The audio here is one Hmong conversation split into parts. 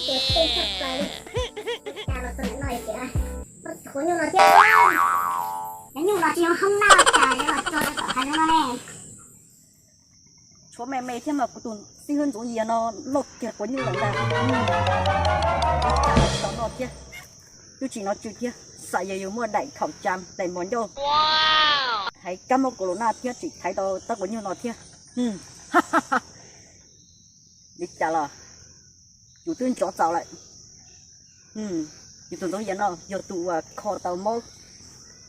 Ces teb tshaj plaws li. Cas los txog ntawm no ces muaj quav nyuj no thiab. Cov nyuj no tsis zoo hoob na, cas yuav los tso rau tom hav zoov no ne. Tshuav me me thiab mas kuv tus xib hwb Ntxoov Yias no noj kiag quav nyuj lawm ntag. Cas los tsis tau noj thiab. Twb tsis hnov tsw thiab, xav yog yus muaj daim khaum cas daim mos ncauj, hais kab mob kaus lau naj thiab tseem thaiv tau tab quav nyuj no thiab. Li cas los yus twb ntsoov txaus lawm. Yus tus Ntxoov Yias no yog tus uas kho tau mob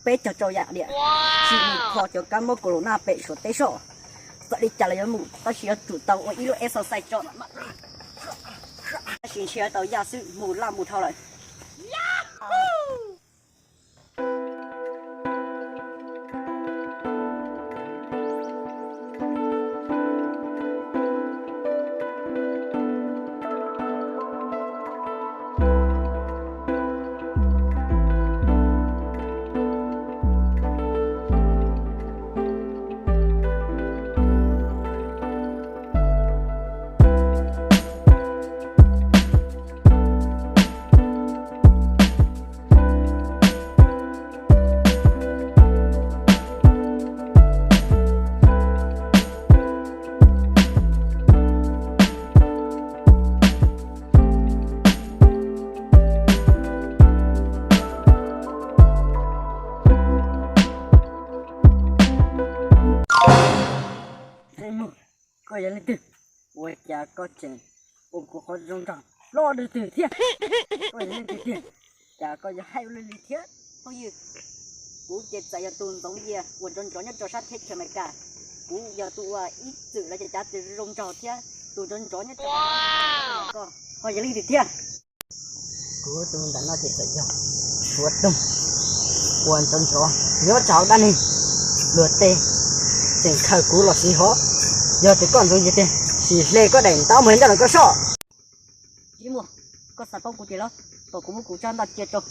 peb caug rau yam diam, tsis mus kho cov kab mob kaus lau naj pem Suav teb soj. Txawm li cas los yuav mus, tab sis yuav tsum tau ua ib lub exercise tso. Tab sis ntshe tau yaj xwb, mus laj mus dhau lawm. Koj yog leej twg? Ua cas koj tseem ua kuv qhov zoo nraug hlob dwb twg thiab? Koj yog leej twg tiag? Cas koj yuav haib ua luaj li thiab? Phooj ywg, kuv ces txawm yog tus Ntxoov Yias uas nrov nrov nyob rau sab teb chaws Amelikas. Kuv yog tus uas ib txwm lawv cov cav tws zoo nraug thiab tus nrov nrov nyob rau koj ho yog leej twg thiab? Kuv tus ntawm no ces txawm yog Suav Toog uas nrov nrov nyob rau hauv dab neeg luag tej tseem khaws kuv los siv hov. Yog tias koj Ntxoov Yias tiag, sim hle koj daim ntaub mus ncaj los koj soj. Tsis muaj, koj xav paub kuv tiag los? Kom kuv muab kuv tsab ntaj cia rau.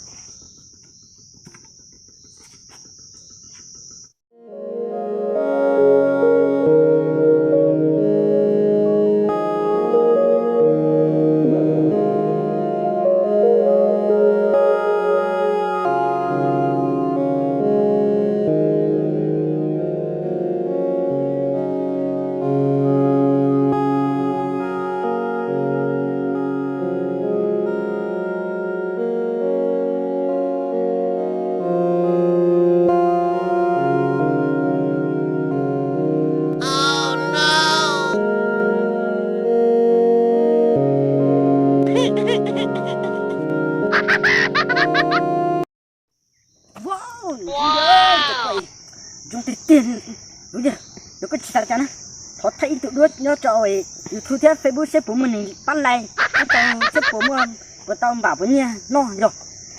Zoo tiag tiag, zoo tiag, yog koj tsis xav cas na, thov thaij ib tug duab nyob rau YouTube thiab Facebook seb puas muaj neeg pab like, seb puas muaj, puas tau npam puas nyiaj noj yog.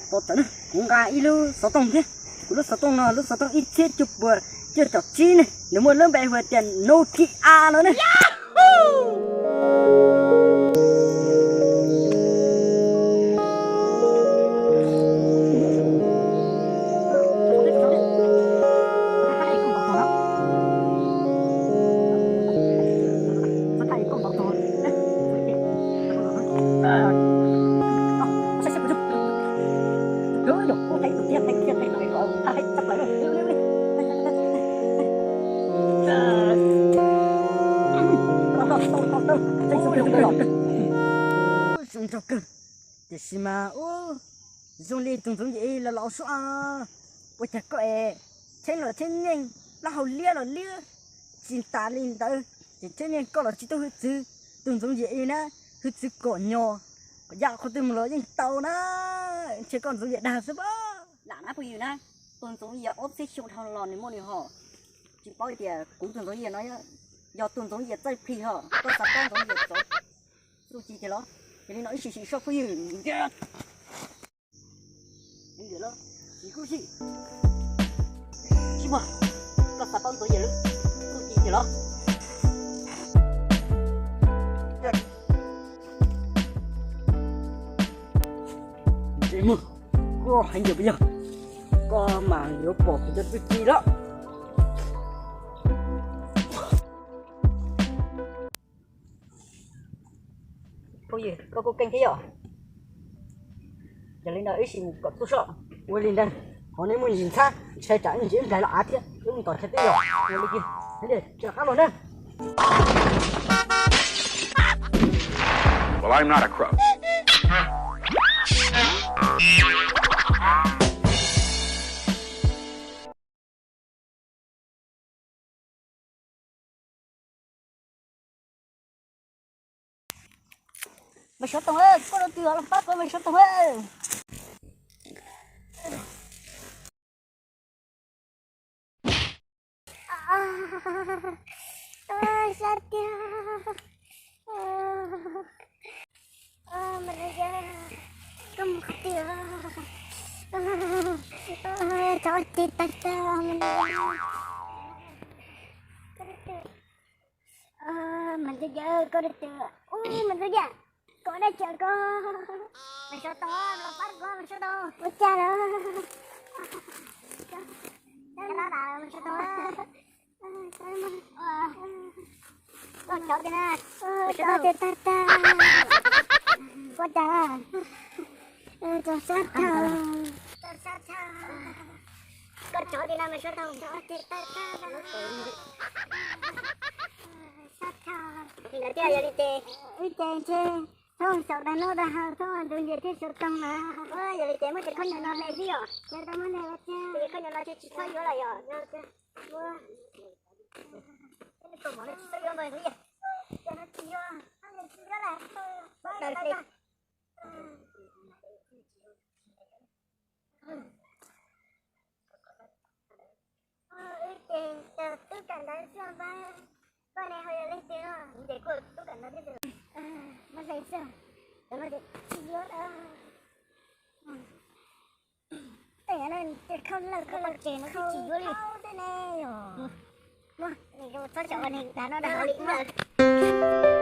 Tos txawm na, kuv nqa ib lub xov tooj thiab, kuv lub xov tooj no lub xov tooj ib txhiab cuaj puas cuaj caum tsib ne, nws muaj lub npe hu tias Nokia no ne. Zoo nraug kawg, tiam sis mas ub, zoo li tus Ntxoov Yim los laus suab, ua cas koj es txheeb los txheeb nyeej, plaub hau liab los liab, tsis tas li ntawd ces txheeb nyeej koj los tsis tau hwj txwv. Tus Ntxoov Yim na, hwj txwv kom nyog, kom ya qhov twg mus los yeej tau na. Ntshe koj Ntxoov Yim dag xwb pob. Lam na phooj ywg na, tus Ntxoov Yim ob txhiab xyoo dhau los nws muaj nws hom. Tsis paub tias kuv tus Ntxoov Yim no yog tus Ntxoov Yim txawj plhis hos, koj xav paub Ntxoov Yim txoj txuj ci tiag los? Yog li no wb sim sim soj phooj ywg. Tsis muaj, koj xav paub Ntxoov Yim lub txuj ci tiag los? Tsis muaj, koj heev yam puas yog? Koj mas yuav pom kuv cov txuj ci lawm. Phooj ywg, koj kuj keej thiab yom? Yog li ntawd ib sim mus kom tuaj soj ua li ntawd, qhov nej muaj ntsis ntxhab ntshai tsam ntsis nplaig los av thiab wb mus tom chaw twb yog ua li tiag. Tsis rov qab los na. Well, I'm not a crook. Mas Suav Toog, koj rau twg los pab koj mas Suav Toog. Sab tiag. Mas Toog, koj mus qhov twg? Tso ces tag tag. Mas Toog, koj rau twg? Ub, mas Toog, koj dab tsi koj? Mas Suav Toog, los pab kuv mas Suav Toog. Ua cas los? Mas Suav Toog. Koj cov tiag na, mas Suav Toog. Koj cas? Koj cov tiag na mas Suav Toog. Li ntawd thiaj yog li ces, ib ces ntshe thoob xyaum dag noj dag haus thoob tus nce thiaj Suav Toog na. Yog li ces muab tes khaub ncaws no hle xwb yom. Tes khaub ncaws no ces tsis txhob yuav lawm yom. Wb ces tub kawm ntawv xwb, koj ne ho yog leej twg no? Ces kuj tub kawm ntawv thiab. Muaj leej xwb, cov no ces tsis yuav lawm. Tej no ces khau lawm khau lawm ces no tsis yuav li. Txhob xyaum ua neeg dag noj dag haus li lawm.